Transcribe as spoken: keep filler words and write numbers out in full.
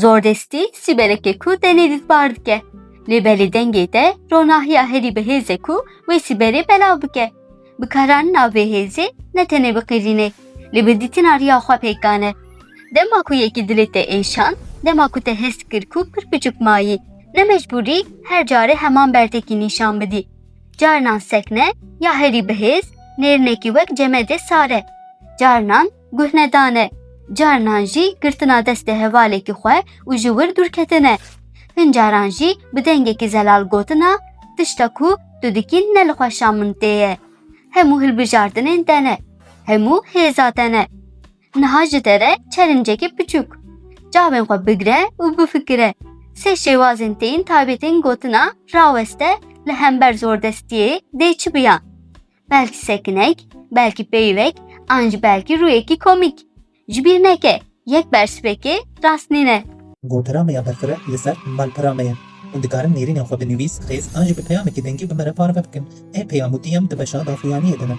Zordestî sîberekê ku tenê dîtbar dike. Lê belê dengê te ronahiya herî bi hêz e ku wê sîberê belav bike. Bikaranîna vê hêzê ne tenê bi qîrînê, lê bi dîtina riya xwe pêkan e. Dema ku yekî dilê te êşand, dema ku te his kir ku pir piçûk mayî, ne mecbûrî her carê heman bertekî nîşan bidî. Carinan sekne ya herî bi hêz, nêrînekî wek cemedê sar e. Carinan guhnedan e. Carinan jî girtina destê hevalekî xwe û ji wir dûrketin e. Hin caran jî bi dengekî zelal gotina, tişta ku tu dikî ne li xweşa min tê ye. Hemû hilbijartinên te ne. Hemû hêza te ne. Niha ji te re challenge-ekê piçûk. Çavên xwe bigire û bifikire. Sê şêwazên tên taybetên gotina raweste li hember zordestiyê dê çi biyan? Belkî sekinek, belkî peyvek, an jî belkî rûyekî komîk. Ji bîr neke, yek bersivekê rast nîne. Gotira me ya berfireh li ser malpera me ye. Hûn dikarin nêrînên xwe bi nivîs, xêz an jî bi peyamekî dengî bi me re parve bikin. Ê peyam û diyem di beşa daxuyaniyê de ne.